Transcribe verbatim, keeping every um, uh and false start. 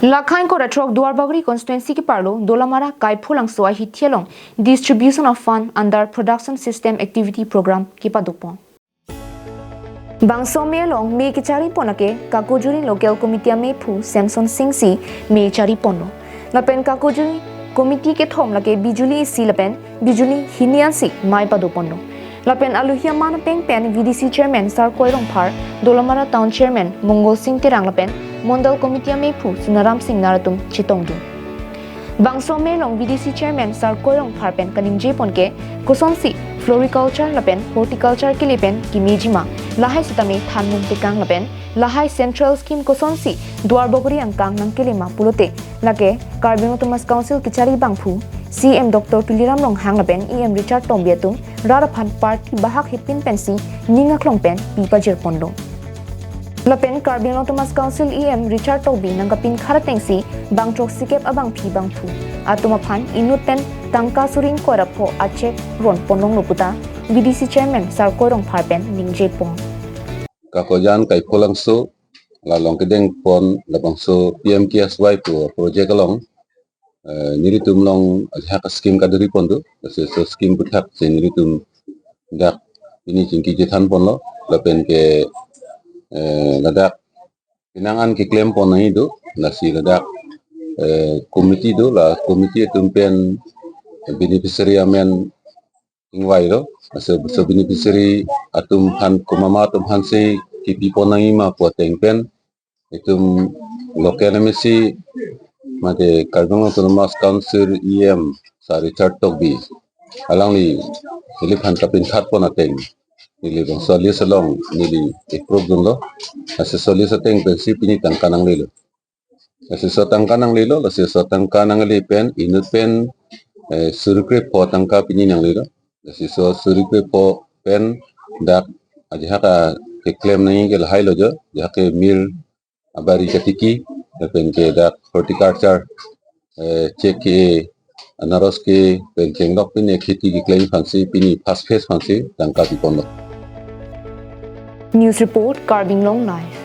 Lakhai kora throk Duarbagori constituency keparlo Dolamara Kaipholangso ahithi along distribution of fund under production system activity program kepadopon. Bangso amei along mei kecharipon lake Kakojuri local committee amei aphu Samson Singh si mei chariponlo. Lapen Kakojuri committee kethom lake Bijuli isi lapen Bijuli hini ansi mei padoponlo. Lapen aluhi aman apeng pen V D C chairman Sarkoi Rongphar, Dolamara town chairman Mongol Singh Terang lapen Mondol committee amei aphu Sunaram Singnar atum chetongdun. Bangso amei along V D C chairman Sarkoi Rongphar pen kaningjepon ke kosonsi floriculture lapen horticulture kele pen kimejima, lahai sitame thanmung tekang lapen lahai central scheme kosonsi Duarbagori angkang nangkelema pulote lake Karbi Anglong Autonomous Council kechari abangphu C M Doctor Tuliram Ronghang lapen E M Richard Tokbi atum rat aphan party bahak hepin pensi ning aklong pen pi pajirponlo. Lapen Karbi Anglong Autonomous Council E M Richard Tokbi nangkapin kharatengsi bangthrok sikep abangpi bangphu atum aphan inut pen tangka suri ingkoi ra pho a cheque ronponlonglo puta V D C chairman Sarkoi Rongphar pen ningjepon. Kakojan Kaipholangso la along kedengpon labangso P M K S Y pu project along, eh, nelitum along ajahak scheme kaduripon do, lasi laso scheme aputhak si nelitum dak pini chingki chethanponlo, lapen ke, eh, ladak penang an keklempon nangji do, lasi ladak, eh, committee do, la committee atum pen beneficiary amen ingvailo, laso, laso beneficiary atum aphan komat atum aphansi kepipon nangjima pu ateng pen itum local M A C mate Karbi Anglong Autonomous Council E M Sir Richard Tokbi alangli neliphan kapinkhatpon ateng neli bangso list along neli approve dunlo. Lasi laso list ateng pensi pini tangka nanglelo. Lasi laso tangka nanglelo, lasi laso tangka nangle pen inut pen, eh, suri krepho tangka pini nanglelo. Lasi laso suri krepho pen dak ajahak keklem nangji ke lahailo jo, ajahak ke mir abari katiki, lapen ke dak horticulture, eh, cheque ke, anaros ke, pen chenglok pini kheti keklem aphansi pini first phase aphansi tangka piponlo. News report, Karbi Anglong Live.